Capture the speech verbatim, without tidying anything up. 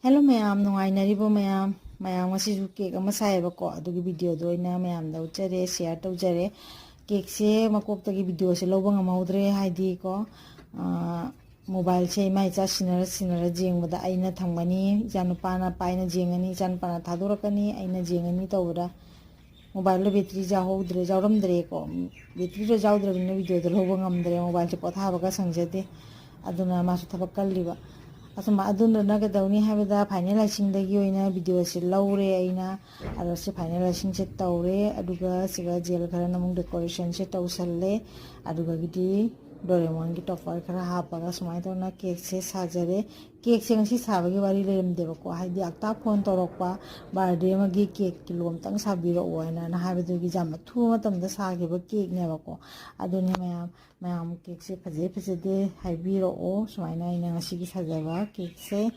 Hello ꯃꯌꯥꯝ, ꯅꯨꯡꯉꯥꯏꯅꯔꯤꯕꯣ ꯃꯌꯥꯝ? ꯃꯌꯥꯝ, ꯉꯁꯤꯁꯨ ꯀꯦꯛ ꯑꯃ ꯁꯥꯏꯌꯦꯕꯀꯣ, ꯑꯗꯨꯒꯤ ꯚꯤꯗꯤꯑꯣꯗꯣ ꯑꯩꯅ ꯃꯌꯥꯝꯗ ꯎꯠꯆꯔꯦ, ꯁꯤꯌꯥꯔ ꯇꯧꯖꯔꯦ꯫ ꯀꯦꯛꯁꯦ ꯃꯀꯣꯛꯇꯒꯤ ꯚꯤꯗꯤꯑꯣꯁꯦ ꯂꯧꯕ ꯉꯝꯍꯧꯗ꯭ꯔꯦ, ꯍꯥꯏꯗꯤꯀꯣ, ꯑꯥ, ꯃꯣꯕꯥꯏꯜꯁꯦ ꯏꯃꯥ ꯏꯆꯥ ꯁꯤꯟꯅꯔ ꯁꯤꯟꯅꯔ ꯌꯦꯡꯕꯗ ꯑꯩꯅ ꯊꯝꯒꯅꯤ, ꯏꯆꯥꯅꯨꯄꯥꯅ ꯄꯥꯏꯅ ꯌꯦꯡꯉꯅꯤ, ꯏꯆꯥꯅꯨꯄꯥꯅ ꯊꯥꯗꯣꯔꯛꯀꯅꯤ, ꯑꯩꯅ ꯌꯦꯡꯉꯅꯤ ꯇꯧꯕꯗ ꯃꯣꯕꯥꯏꯜꯗꯣ ꯕꯦꯇ꯭ꯔꯤ ꯌꯥꯎꯍꯧꯗ꯭ꯔꯦ, ꯌꯥꯎꯔꯝꯗ꯭ꯔꯦꯀꯣ꯫ ꯕꯦꯇ꯭ꯔꯤꯗꯣ ꯌꯥꯎꯗ꯭ꯔꯕꯅꯤꯅ ꯚꯤꯗꯤꯑꯣꯗꯣ ꯂꯧꯕ ꯉꯝꯗ꯭ꯔꯦ, ꯃꯣꯕꯥꯏꯜꯁꯦ ꯄꯣꯊꯥꯕꯒ ꯁꯪꯖꯗꯦ꯫ ꯑꯗꯨꯅ ꯃꯥꯁꯨ ꯊꯕꯛ ꯀꯜꯂꯤꯕ꯫ ꯑꯁꯨꯝ, ꯑꯗꯨꯅ ꯀꯩꯗꯧꯅꯤ ꯍꯥꯏꯕꯗ, ꯐꯥꯏꯅꯦꯜ ꯂꯥꯏꯁꯤꯡꯗꯒꯤ ꯑꯣꯏꯅ ꯚꯤꯗꯤꯑꯣꯁꯦ ꯂꯧꯔꯦ ꯑꯩꯅ꯫ ꯑꯗꯣ ꯁꯤ ꯐꯥꯏꯅꯦꯜ ꯂꯥꯏꯁꯤꯡꯁꯦ ꯇꯧꯔꯦ, ꯑꯗꯨꯒ ꯁꯤꯒ ꯖꯦꯜ ꯈꯔꯅ ꯑꯃꯨꯛ ꯗꯦꯀꯣꯔꯦꯁꯟꯁꯦ ꯇꯧꯁꯜꯂꯦ꯫ ꯑꯗꯨꯒꯒꯤꯗꯤ ꯗꯣꯔꯦꯃꯣꯟꯒꯤ ꯇꯣꯞꯄꯔ ꯈꯔ ꯍꯥꯞꯄꯒ ꯁꯨꯃꯥꯏꯅ ꯇꯧꯅ ꯀꯦꯛꯁꯦ ꯁꯥꯖꯔꯦ꯫ ꯀꯦꯛꯁꯦ ꯉꯁꯤ ꯁꯥꯕꯒꯤ ꯋꯥꯔꯤ ꯂꯩꯔꯝꯗꯦꯕꯀꯣ, ꯍꯥꯏꯗꯤ ꯑꯛꯇꯥ ꯐꯣꯟ ꯇꯧꯔꯛꯄ, ꯕꯥꯔꯗꯦ ꯑꯃꯒꯤ ꯀꯦꯛ ꯀꯤꯂꯣ ꯑꯝꯇꯪ ꯁꯥꯕꯤꯔꯛꯑꯣ ꯍꯥꯏꯅ ꯍꯥꯏꯕꯗꯨꯒꯤ ꯌꯥꯝ ꯑꯊꯨꯕ ꯃꯇꯝꯗ ꯁꯥꯈꯤꯕ ꯀꯦꯛꯅꯦꯕꯀꯣ꯫ ꯑꯗꯨꯅꯤ ꯃꯌꯥꯝ, ꯃꯌꯥꯝ ꯀꯦꯛꯁꯦ ꯐꯖꯩ ꯐꯖꯗꯦ ꯍꯥꯏꯕꯤꯔꯛꯑꯣ꯫ ꯁꯨꯃꯥꯏꯅ ꯑꯩꯅ ꯉꯁꯤꯒꯤ ꯁꯥꯖꯕ ꯀꯦꯛꯁꯦ